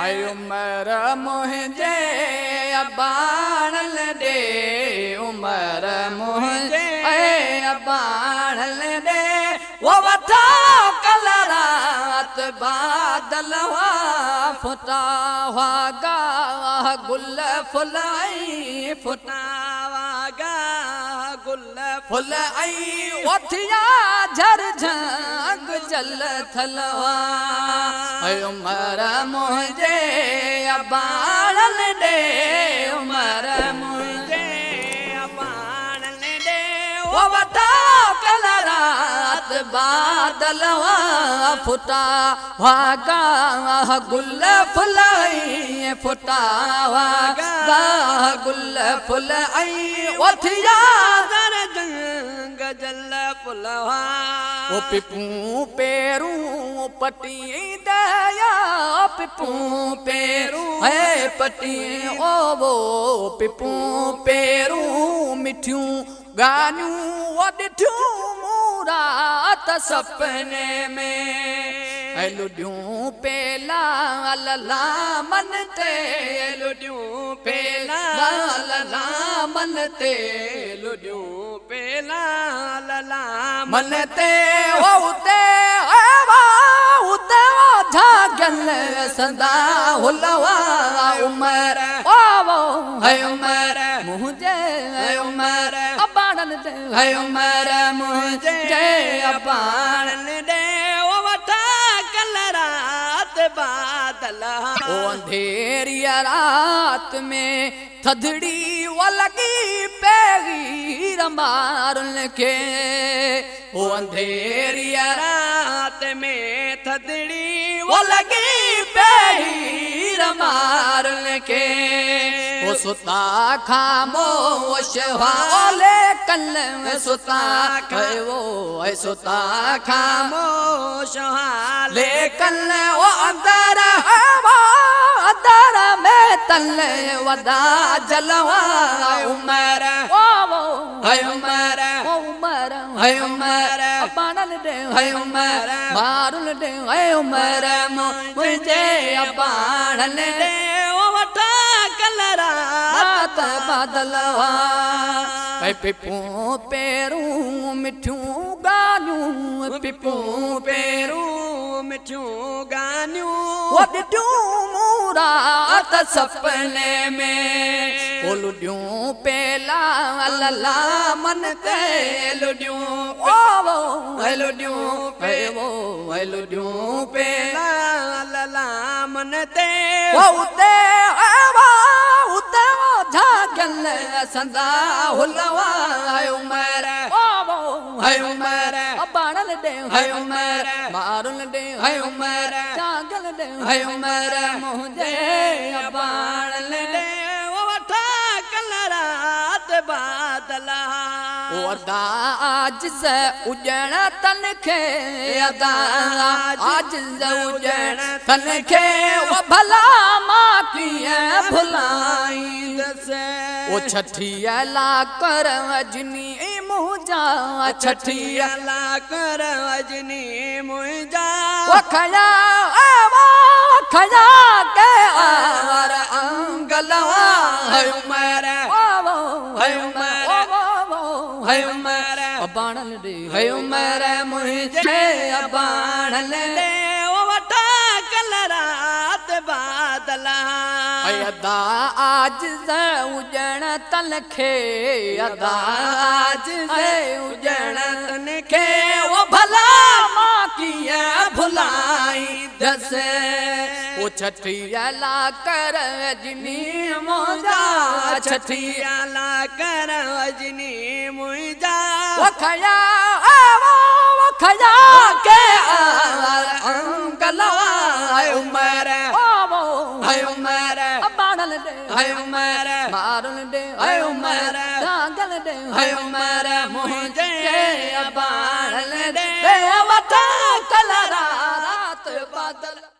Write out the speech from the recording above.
عمر منهنجي اباڻن ڏي، عمر منهنجي اباڻن ڏي، او وٺا ڪل رات بادل هئا ڦٽا هئا گاهه گل ڦل ۽ ڦٽا هئا گاهه گل ڦل ۽ اٿيا جهر جهنگ جل ٿل هئا. عمر منهنجي اباڻن ڏي، عمر منهنجي اباڻن ڏي، او وٺا ڪل رات بادل هئا ڦٽا هئا گاهه گل ڦل ۽ ڦٽا هئا گاهه گل ڦل ۽ اٿيا جهر جهنگ جل ڦل هئا. او پپون پيرون پٽي ديا، پپون پيرون هي پٽي، او پپون پيرون مٺيون ڳانيون ڏٺيون مون رات سپني ۾، ۽ لڏيون پيلا للا من تي، لڏيون پيلا للا من تي، لڏيون پيلا للا من تي، اتي اتي جاگل سندا هلوا. عمر هي عمر منهنجي عمر اباڻن ڏي، هي عمر منهنجي اباڻن ڏي، وٺا ڪل رات بادل. او انڌيري رات ۾ ٿڌڙي لڳي پير مارن کي، او انڌيري رات ۾ ٿڌڙي لڳي پير مارن کي، او ستا خاموش هالي ڪل ستا کيو، ستا خاموش هالي ڪل، او اندر هوا اندر ۾ تل ودا جلوا. عمر هي عمر، عمر هي عمر اباڻن ڏي، هي عمر مارن ڏي، هي عمر منهنجي اباڻن ڏي، وٺا ڪل رات بادل هئا. پپون پيرون مٺيون ڳالهيون، پپون پيرون مٺيون ڳالهيون ڏٺيون مون رات سپني ۾، او لڏيون پيلا للا من تي، لڏيون او لڏيون پيو، لڏيون پيلا للا من تي، اتي اتي جاگل سندا هلوا. عمر هي عمر اباڻل ڏي، هي عمر مارن ڏي، هي عمر جاگل ڏي، هي عمر منهنجي اباڻل ڏي، وٺا ڪل رات بادل. او ادا عاجز اجڻ تن کي، ادا عاجز اجڻ تن کي، او ڀلا مان ڪيئن ڀلائيندس. او ڇٺيءَ لا ڪر اجني منهنجا، ڇٺيءَ لا ڪر اجني منهنجا، او کيا کيا ڪي آر انگل. هي عمر هي عمر هي عمر اباڻل ڏي، هي عمر منهنجي اباڻل ڏي، وٺا ڪل رات بادل. ادا عاجز اجڻ تن کي، ادا عاجز اجڻ تن کي، او ڀلا مان ڪيئن ڀلائيندس. او ڇٺيءَ لا ڪر اجني منهنجا، ڇٺيءَ لا ڪر اجني منهنجا، کيا کيا ڪي انگل. عمر هي عمر اباڻل ڏي، هي عمر مارن ڏي، هي عمر جاگل ڏي، هي عمر منهنجي اباڻل ڏي، وٺا ڪل رات بادل.